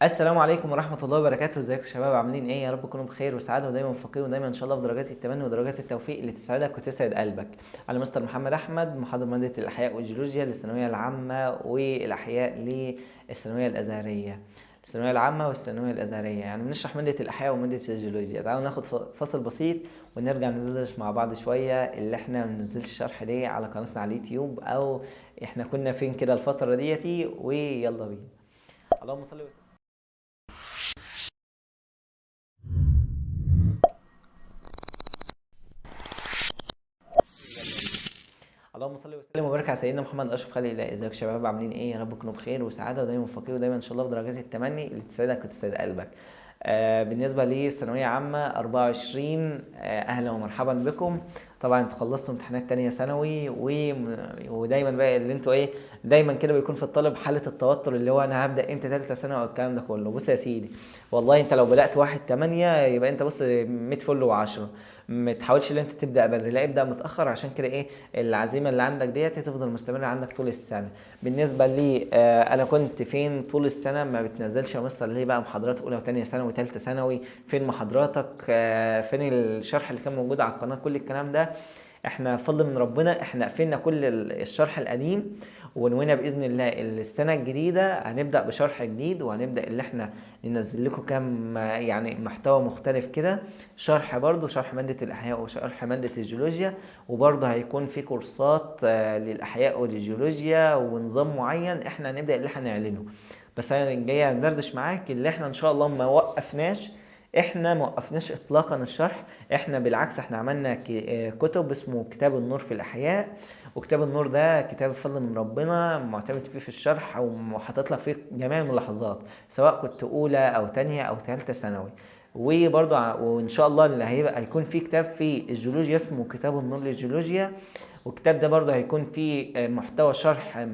السلام عليكم ورحمة الله وبركاته. ازيكم يا شباب، عاملين ايه؟ يا رب تكونوا بخير وسعادة ودايما موفقين، ودايما ان شاء الله في درجات التمني ودرجات التوفيق اللي تسعدك وتسعد قلبك. انا مستر محمد احمد، محاضر مادة الاحياء والجيولوجيا للثانوية العامة والاحياء للثانوية الازهرية. الثانوية العامة والثانوية الازهرية، يعني بنشرح مادة الاحياء ومادة الجيولوجيا. تعالوا ناخد فاصل بسيط ونرجع ندردش مع بعض شوية اللي احنا ما بننزلش شرح ليه على قناتنا على اليوتيوب، او احنا كنا فين كده الفترة ديتي. ويلا بينا. اللهم صل وسلم. اللهم صل وسلم وبارك على سيدنا محمد اشرف خلق الله. ازيكم يا شباب، عاملين ايه؟ يا رب تكونوا بخير وسعادة ودايما موفقين، ودايما ان شاء الله في درجات التمني اللي تسعدك وتسعد قلبك. بالنسبة للثانويه عامة 24، اهلا ومرحبا بكم. طبعا انتوا خلصتوا امتحانات تانية ثانوي، ودايما بقى اللي انتوا ايه، دايما كده بيكون في الطالب حاله التوتر اللي هو انا هبدا امتى ثالثة ثانوي والكلام ده كله. بص يا سيدي، والله انت لو بدات 1/8 يبقى انت بص 100 فل و10. ما تحاولش ان انت تبدا بدري، لا ابدا متاخر، عشان كده ايه العزيمة اللي عندك ديت هتفضل مستمرة عندك طول السنة. بالنسبة لي، انا كنت فين طول السنة؟ ما بتنزلش يا مستر ليه بقى محاضرات اولى وثانيه ثانوي وثالثه ثانوي؟ فين محاضراتك؟ فين الشرح اللي كان موجود على القناة؟ كل الكلام ده احنا فضل من ربنا احنا قفلنا كل الشرح القديم، ونوينا باذن الله السنة الجديدة هنبدا بشرح جديد، وهنبدا اللي احنا ننزل لكم كام يعني محتوى مختلف كده، شرح برضو شرح مادة الاحياء وشرح مادة الجيولوجيا، وبرضو هيكون في كورسات للاحياء وللجيولوجيا ونظام معين احنا هنبدا اللي احنا نعلنه. بس انا جاي ندردش معاك اللي احنا ان شاء الله ما وقفناش، احنا ما وقفناش اطلاقا الشرح، احنا بالعكس احنا عملنا كتب اسمه كتاب النور في الاحياء، وكتاب النور ده كتاب فضل من ربنا معتمد فيه في الشرح، وحاطط لك فيه جميع الملاحظات سواء كنت اولى او تانية او تالتة ثانوي. وبرضو وان شاء الله اللي هيبقى هيكون في كتاب في الجيولوجيا اسمه كتاب النور للجيولوجيا، والكتاب ده برضه هيكون فيه محتوى شرح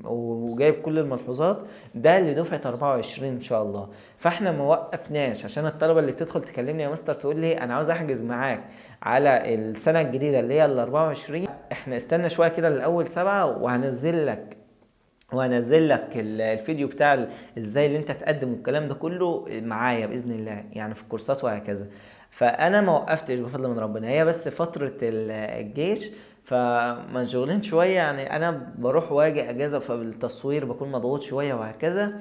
وجايب كل الملحوظات، ده لدفعة 24 ان شاء الله. فاحنا ما وقفناش عشان الطلبة اللي بتدخل تكلمني يا مستر تقول لي انا عاوز احجز معاك على السنة الجديدة اللي هي ال 24، احنا استنى شوية كده لأول 7 وهنزل لك الفيديو بتاع ازاي اللي انت تقدم والكلام ده كله معايا باذن الله، يعني في الكورسات وهكذا. فانا ما وقفتش بفضل من ربنا، هي بس فترة الجيش فمشغولين شوية، يعني انا بروح واجي اجازه فبالتصوير بكون مضغوط شوية وهكذا.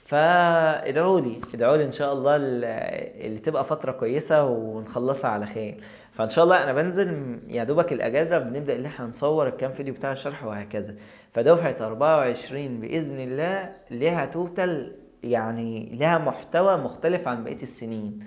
فادعوا لي، ادعوا لي ان شاء الله اللي تبقى فترة كويسة ونخلصها على خير. فان شاء الله انا بنزل يا دوبك الاجازة بنبدا اللي احنا هنصور الكام فيديو بتاع الشرح وهكذا. فدفعه 24 باذن الله ليها توتال، يعني ليها محتوى مختلف عن بقية السنين.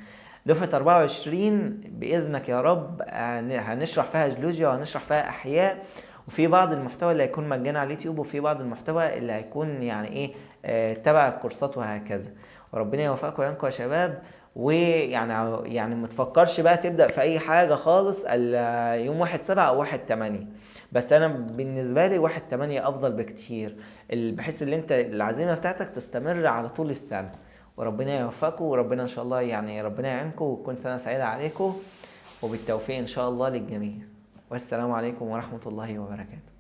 دفعة 24 بإذنك يا رب هنشرح فيها جيولوجيا وهنشرح فيها أحياء، وفي بعض المحتوى اللي هيكون مجانا على اليوتيوب، وفي بعض المحتوى اللي هيكون يعني إيه، تبع الكورسات وهكذا. وربنا يوفقكم ويعينكم يا شباب. ويعني ما تفكرش بقى تبدأ في أي حاجة خالص إلا يوم 1/7 أو 1/8، بس أنا بالنسبة لي 1/8 أفضل بكتير، بحيث إن أنت العزيمة بتاعتك تستمر على طول السنة. وربنا يوفقكم، وربنا إن شاء الله يعني ربنا يعينكم، وتكون سنة سعيدة عليكم، وبالتوفيق إن شاء الله للجميع. والسلام عليكم ورحمة الله وبركاته.